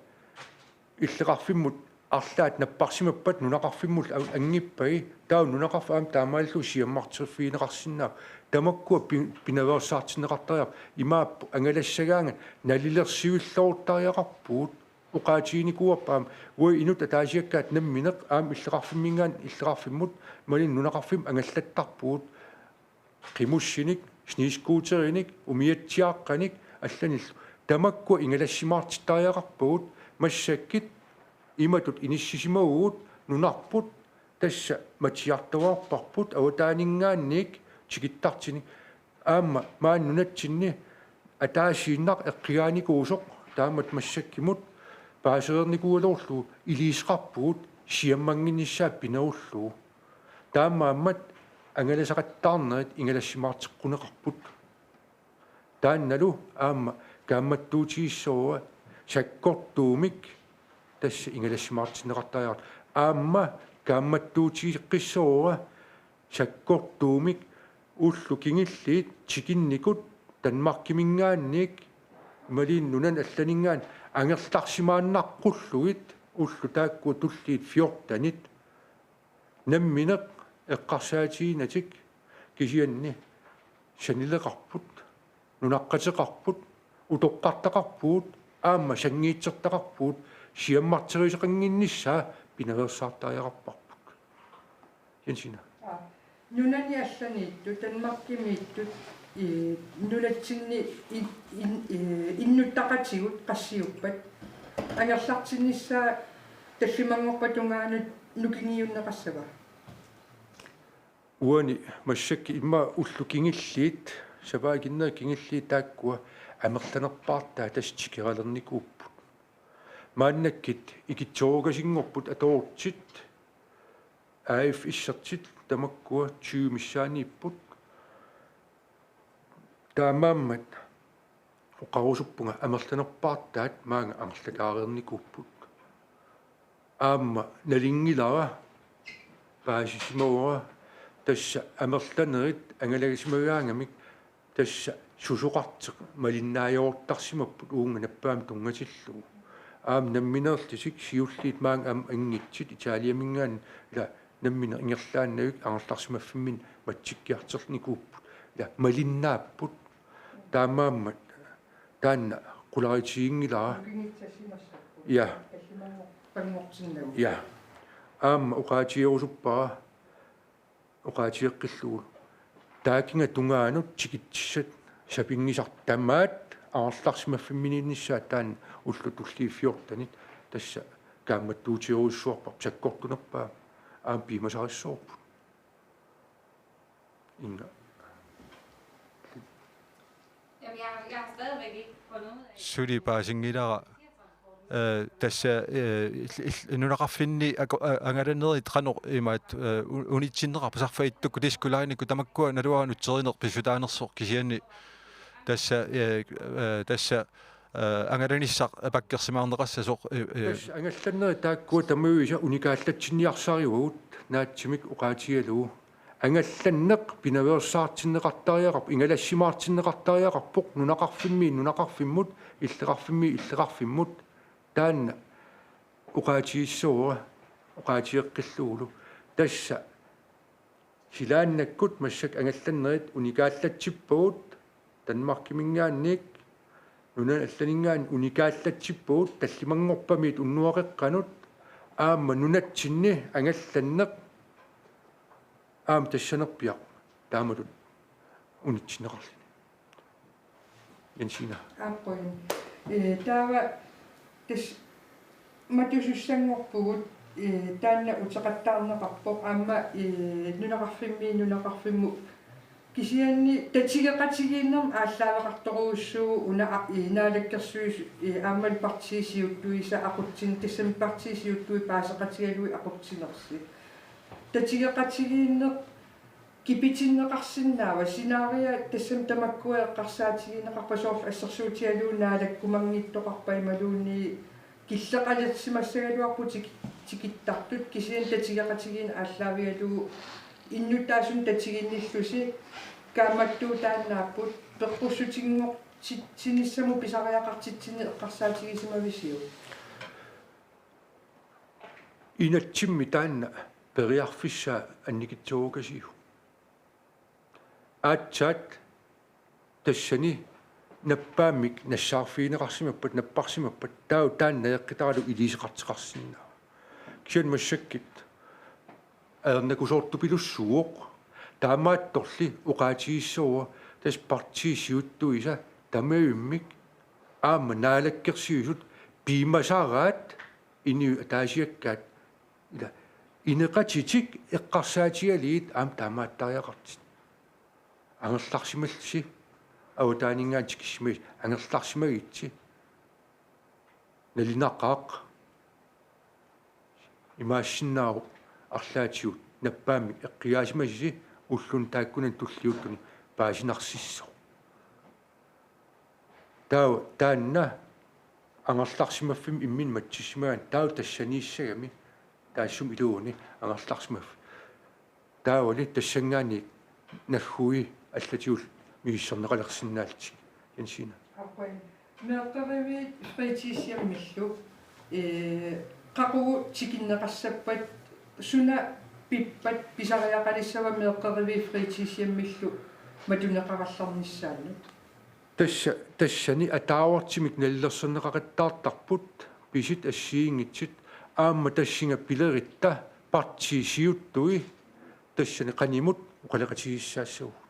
illeqarfimmut arlaat napparsimappat nunaqarfimmut au-, anngippai, taava nunaqarfik aamma taamaalillugu siammarterfigineqarsinnaavoq. Tamakkua pi-, pinaveersaartinneqartariaqarput, imaappoq angalassagaangat nalilersuilluartariaqarpugut, oqaatiginikuuarput aamma, uagut inuit ataasiakkaat nammineq aamma illeqarfimminngaanniit illeqarfimmut, imaluunniit nunaqarfimmut angallattarpugut. Qimussinik, snescooterinik, umiatsiaaqqanik allanillu. Tamakkua ingalassimaartittariaqarpagut, massakkut imatut inissisimavugut nunarput, tassa matiartuaarparput avataaninngaanniit tikittartunik. Aamma maani nunatsinni ataasiinnaq eqqigaanikuusoq, taamatut massakkumut paasereernikuugaluarlugu iliuuseqarpugut siammannginnissaa pinerullugu. Taamaammat angalasaqattaarnerit ingalassimaarteqquneqarput. Taannalu aamma kaammattuutigissuara sakkortuumik, tassa ingalassimaartinneqartariaqartoq. Aamma kaammattuutigeqqissuara sakkortuumik ullut kingulliit tikinnikut Danmarkiminngaanniit imaluunniit nunanit allaninngaanniit angerlarsimaannaqqullugit, ullut taakkua tulliit fjortenit nammineq eqqarsaatigiinnatik, kisianni sanileqarput, nunaqqateqarput, utoqqartaqarpugut, aamma sanngiitsertaqarpugut, siammarterisoqannginnissaa pinaveersaartariaqarparput. Jensina. Aa, nunani allaniittut, Danmarkimiittut, ii, nunatsinni in-, in-, ii, innuttaqatigut qassiuppat angerlartinnissaa tallimanngorpat tungaanut nukingiunneqassava? Uani massakkut immaqa ullut kingulliit, sapaatit kingulliit taakkua amerlanerpaartaat tassa tikeralernikuupput. Maannakkut ikittuugasinngorput atoortut, A F S-ertut tamakkua tyve missaanniipput. Taamaammat oqarusuppunga amerlanerpaartaat maanga angerlataareernikuupput. Aamma nalunngilara, paasisimavara, tassa amerlanerit angalagasimagaangamik tassa susoqartoq malinnaajuartarsimapput uunga nappaamik tunngatillugu. Aamma nammineerlutik siulliit maanga aamma anngitsut Italiaminngaanniit ila nammineq ingerlaannavik angerlarsimaffimminni matsikkiartornikuupput. Ila malinnaapput. Taamaammat taanna qularitiginngilara. Nukinngitsassimassapput. Ja. Tallimanngor-, panngortinnagu. Ja. Aamma oqaatigerusuppara, oqaatigeqqillugu, taakunga tungaanut tikitsissat sapinngisartut tamaat angerlarsimaffimminiinnissaat taanna ullut tulliit fjortenit tassa kaammattuutigerujussuarparput, sakkortunerpaamik aamma piumasarissavarput. Inga. Jamen, jeg, jeg har stadigvæk ikke fundet ud af... Suli paasinngilara, eh, tassa, eh, il-, il-, nunaqarfinni ako-, a-, angalanerit qanoq imaat, eh, u-, unitsinneqarpat sarfaq ittukkut Disko Line-ikkut tamakkua naluara nutserineq pissutaanersoq kisianni tassa, eh, eh, tassa, eh, angalanissaq apakkersimaarneqassasoq, eh, eh. Tassa angallannerit taakkua tamaviisa unikaallatsinniarsarivagut naatsumik oqaatigalugu. Angallanneq pinaveersaartinneqartariaqarpoq, ingalassimaartinneqartariaqarpoq nunaqarfimmiit nunaqarfimmut, illoqarfimmiit illoqarfimmut. Taanna oqaatigissuara, oqaatigeqqillugulu. Tassa silaannakkut massakkut angallannerit unikaallatsippagut, Danmarkiminngaanniit nunanit allaninngaanniit unikaallatsippagut tallimanngorpamiit unnuaqeqqanut, aamma nunatsinni angallanneq aamma tassanerpiaq taamatut unitsinneqarluni. Jensina. Aappoi. Ee, taava tassa matusussanngorpugut, ee, taanna uteqattaarneqarpoq aamma, ee, nunaqarfimmiit nunaqarfimmut Kisianni tatigeqatigiinnermi aallaaveqartorujussuuvoq una a-, i-, naalakkersuis-, i-, aammalu partiit siuttuisa aqutsin-, tassami partiit siuttuisa paaseqatigalugit aqutsinersi. Tatigeqatigiinneq kipitinneqarsinnaava, scenariot tassami tamakkua eqqarsaatigineqarpata, soorlu assersuutigalugu naalakkumanngitsoqarpat imaluunniit killeqalersimassagaluarput tik-, tikittartut, kisianni tatigeqatigiinneq aallaavigalugu innuttaasunut tatiginnillusi, kaammattuutaannaapput, peqqussutinngortitsinissamut pisariaqartitsineq eqqarsaatigisimavisiuk? Inatsimmi taanna periarfissaa annikitsuukasiuk? Aatsaat tassani nappaammik nassaarfigineqarsimappat, napparsimappat, taava taanna eqqitaralu iliuuseqartoqarsinnaavoq. Kisianni massakkut ajornakusoortupilussuuvoq, taamaattorli oqaatigissavara tassa partiit siuttuisa tamavimmik aamma naalakkersuisut piumasaraat inuit ataasiakkaat, ila, ineqatitik eqqarsaatigalugit aamma taamaattariaqartut. Angerlarsimallusi, avataaninngaanniit tikissimagitsi, angerlarsimagitsi. Nalunaqaaq. Imaassinnaavoq arlaatigut nappaammik eqqugaasimasasi ulluni taakkunani tulliuttuni paasinarsissasoq. Taava taanna angerlarsimaffimmik imminut matsissimagaanni taava tassaniissagami, taassuma iluani angerlarsimaffimmik. Taavali tassanngaanniit naggui allatigullu misissorneqalersinnaallutik. Jensina. Aqqui. Meeqqeriviit fritidshjemmillu, ee, qaqugu tikinneqassappat, suna pippat pisariaqalissava meeqqeriviit fritidshjemmillu matuneqarallarnissaannut? Tassa, tassani ataavartumik nalilersorneqaqattaartarput, pisut assigiinngitsut, aamma tassunga pileritta partiit siuttui tassani qanimut oqaloqatigissaassavagut.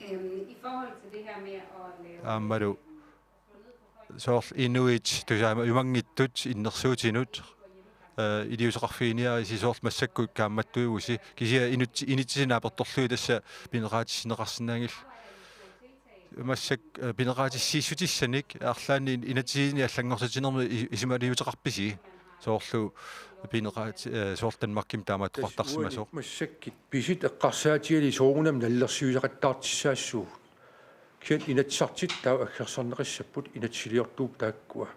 Øhm, i forhold til det her med at lave... Aammalu soorlu inuit tusaama-, ajunngittut innersuutinut, øh, iliuuseqarfiginiarisi, soorlu massakkut kaammattuivusi, kisianni inut-, inutsit naapertorlugit tassa pineqaatissinneqarsinnaanngillat. Massakkut, øh, pineqaatissiissutissanik arlaannik inatsisini allanngortitsinermi i-, isumaliuteqarpisi? Soorlu pineqaat-, øh, soorlu Danmarkimi taamaattoqartarsimasoq. Tassa uani massakkut pisut eqqarsaatigalugit soorunami nalilersuisaqattaartussaassavagut. Kisianni Inatsisartut taava aggersarneqassapput inatsisiliortuupput taakkua.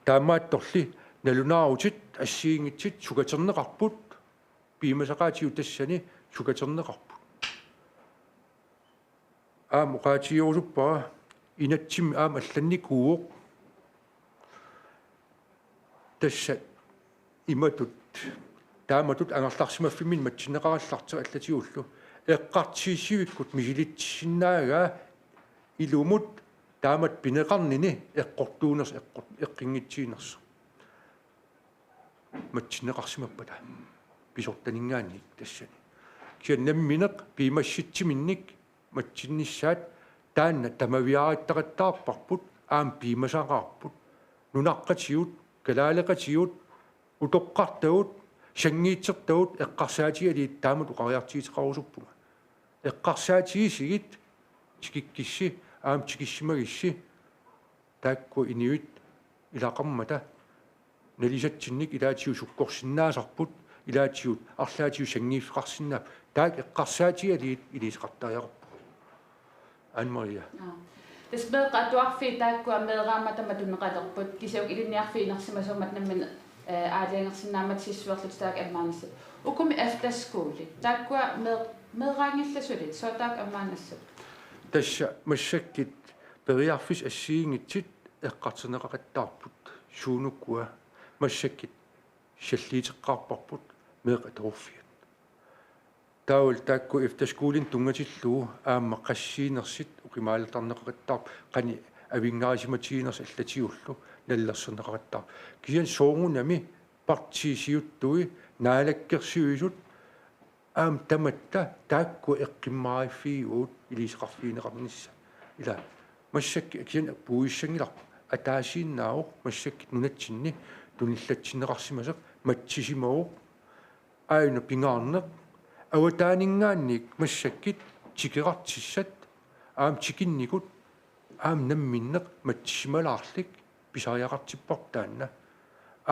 Taamaattorli nalunaarutit assigiinngitsut sukaterneqarput, piumasaqaatigut tassani sukaterneqarput. Aamma oqaatigerusuppara, inatsimmi aamma allannikuuvoq. Tassa imatut, taamatut angerlarsimaffimminni matsinneqarallartoq allatigullu. Eqqartuussivikkut misilitsissinnaagaa ilumut taamatut pineqarnini eqqortuunersoq, eqqor-, eqqinngitsiinersoq. Matsinneqarsimappata pisortaninngaanniit tassani. Kisianni nammineq piumassutsiminnik matsinnissaat taanna tamaviaarittaqattaarparput, aamma piumasaqaarput. Nunaqqatigut, kalaaleqatigut, utoqqartagut, sanngiitsertagut eqqarsaatigalugit taamatut oqariartuuteqarusuppunga. Eqqarsaatigisigit, tikikkissi, aamma tikissimagissi, taakkua inuit ilaqarmata nalisatsinnik ilaatigut sukkorsinnaasarput, ilaatigut arlaatigut sanngiiffeqarsinnaapput, taakku eqqarsaatigalugit iliuuseqartariaqarpugut. Anne Maria. Aa. Tassa meeqqat atuarfiit taakkua meeraammata matuneqalerput, kisianni uku ilinniarfiit inersimasummat nammineq, øh, aalajangersinnaammata sissuerlutik taakku ammaannassat. Ukumi efterskolit, taakkua mee-, meeraanngillat suli, sooq taakku ammaannassat? Tassa massakkut periarfissat assigiinngitsut eqqartorneqaqattaarput, suunukua, massakkut salliuteqqaarparput meeqqat atuarfiat. Taavalu taakku efterskolinut tunngatillugu aamma qassiinersut oqimaalertarneqaqattaarput, qanoq avinngarusimatiginersut allatigullu nalilersorneqaqattaarput. Kisianni soorunami partiit siuttui, naalakkersuisut, aamma tamatta taakkua eqqumaffigivagut iliuuseqarfigineqarnissaq. Ila massakkut kisianni puigussanngilarput, ataasiinnaavoq massakkut nunatsinni tunillatsinneqarsimasoq, matsisimavoq. Aajuna pingaarneq Avataaninngaanniit massakkut tikerartussat aamma tikinnikut aamma namminneq matsisimalaarlugit pisariaqartipparput taanna.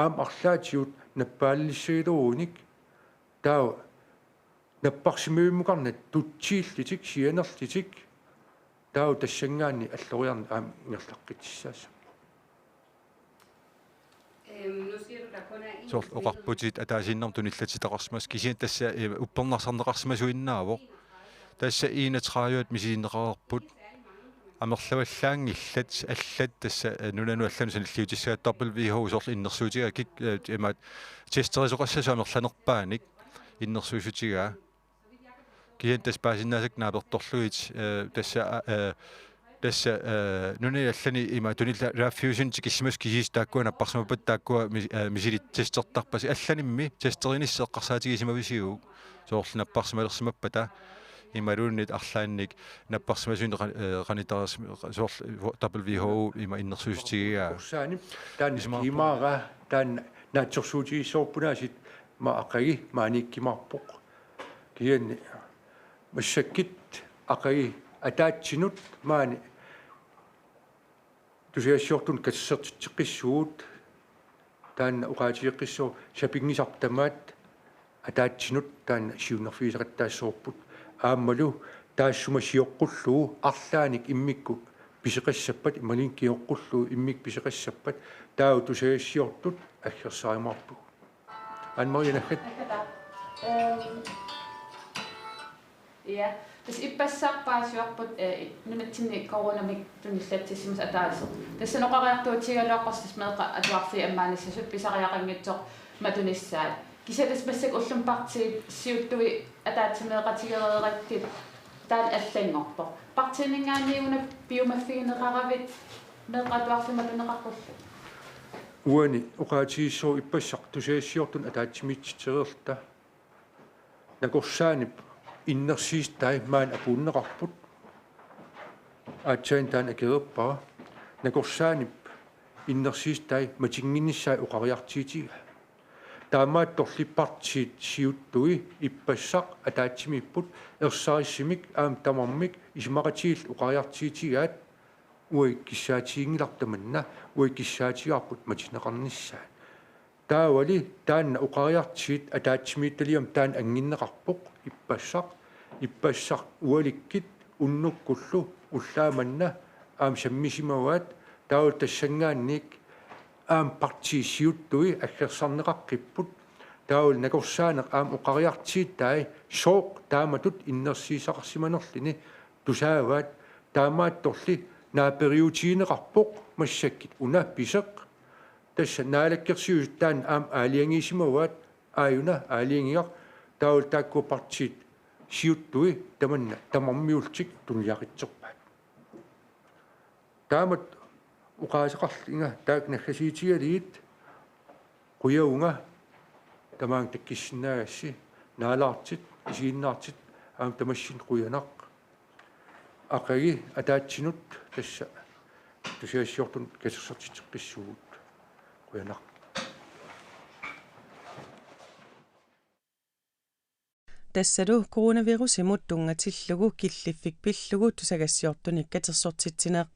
Aamma arlaatigut nappaallissagaluarunik taava napparsimmavimmukarnata tutsiillutik sianerlutik taava tassanngaanniit alloriarneq aamma ingerlaqqittussaassapput. Soorlu oqarputit ataasiinnarmik tunillatsitaqarsimasoq kisianni tassa, eh, uppernarsarneqarsimasuinnaavoq. Tassa enogtredive misilinneqareerput. Amerlavallaanngillat allat tassa, eh, nunanut allanut sanilliutissagaat W H O soorlu innersuutigaa kik-, eh, imaat testerisoqassasoq amerlanerpaanik innersuussutigaa. Kisianni tassa paasinnaasakka naapertorlugit, eh, tassa, eh, tassa, eh, nunani allani ima tunilla-, laaffiusunit tikissimasut kisiisa taakkua napparsimappata taakkua mis-, eh, misilit testertarpasi allanimmi testerinissaq eqqarsaatigisimavisiuk soorlu napparsimalersimappata imaluunniit arlaannik napparsimasunik qa-, eh, qanitarisim-, soorlu W H O ima innersuussutigigaa. Nakorsaanip taanna Isuma- kiimaara taanna naatsorsuutigissavarput aasiit ma aqagu maaniikkumaarpoq. Kisianni massakkut aqagu ataatsinut maani tusagassiortunut katersortitseqqissuugut taanna oqaatigeqqissaaq sapinngisarput tamaat ataatsinut taanna siunnerfigisaqattaassavarput aammalu taassuma sioqqullugu arlaannik immikkut pisoqassappat imaluunniit kioqqullugu immikkut pisoqassappat taava tusagassiortut aggersaajumaarpugut. Anne Marie Naggat. Ehm, ja, tassa ippassaq paasivarput, eh, nunatsinni coronamik tunillatsissimasoq ataaseq. Tassa oqariartuutigigaluarparsi tassa meeqqat atuarfiit ammaanissaat pisariaqanngitsoq matunissaat. Kisianni tassa massakkut ullumi partiit siuttui ataatsimeeqatigereerakkit taanna allanngorpoq. Partiininngaanniit una piumaffigineqaravit meeqqat atuarfiit matuneqarpullu. Uani oqaatigissavarput ippassaq tusagassiortunut ataatsimiititsereerluta. Nakorsaanip innersuussutai maani apuunneqarput. Aatsaat taanna akereerpara. Nakorsaanip innersuussutai matunnginnissaat oqariartuutigaat. Taamaattorli partiit siuttui ippassaq ataatsimiipput ersarissumik aamma tamarmik isumaqatigiillu oqariartuutigaat uagut kissaatiginngilarput tamanna uagut kissaatigaarput matuneqarnissaat. Taavali taanna oqariartuut ataatsimiititaliami taanna annginneqarpoq ippassaq, ippassaq ualikkut unnukkullu ullaaq manna aamma sammisimavaat taavalu tassanngaanniit aamma partiit siuttui aggersarneqaqqipput taavalu nakorsaaneq aamma oqariartuutai sooq taamatut innersuussaqarsimanerluni tusaavaat taamaattorli naaperiutigineqarpoq massakkut una pisoq tassa naalakkersuisut taanna aamma aalajangiisimavaat aajuna aalajangigaq taavalu taakkua partiit siuttui tamanna tamarmiullutik tunniaqitserpaat. Taamatut oqaaseqarlunga taakku naggasiitigalugit qujavunga tamaanga takusinnaagassi naalaartut isiginnaartut aamma tamassinnut qujanaq. Aqagu ataatsinut tassa tusagassiortunut katersortitseqqissuugut. Qujanaq. Tassalu coronavirusimut tunngatillugu killiffik pillugu tusagassiortunik katersortitsineq.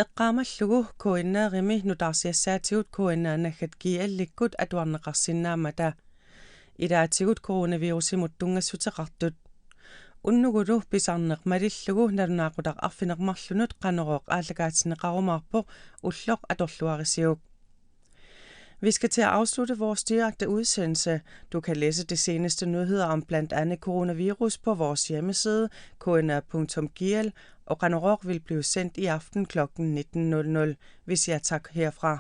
Eqqaamallugu K N R-imi nutaarsiassaatigut K N R naggat G L-ikkut atuarneqarsinnaammata. Ilaatigut coronavirusimut tunngassuteqartut. Unnugulu pisarneq malillugu nalunaaqutaq arfineq-marlunut Qanorooq aallakaatinneqarumaarpoq ulloq atorluarisiuk. Vi skal til at afslutte vores direkte udsendelse. Du kan læse de seneste nyheder om blandt andet coronavirus på vores hjemmeside K N R punktum G L, og Qanorooq vil blive sendt i aften klokken nitten nul nul. Vi siger tak herfra.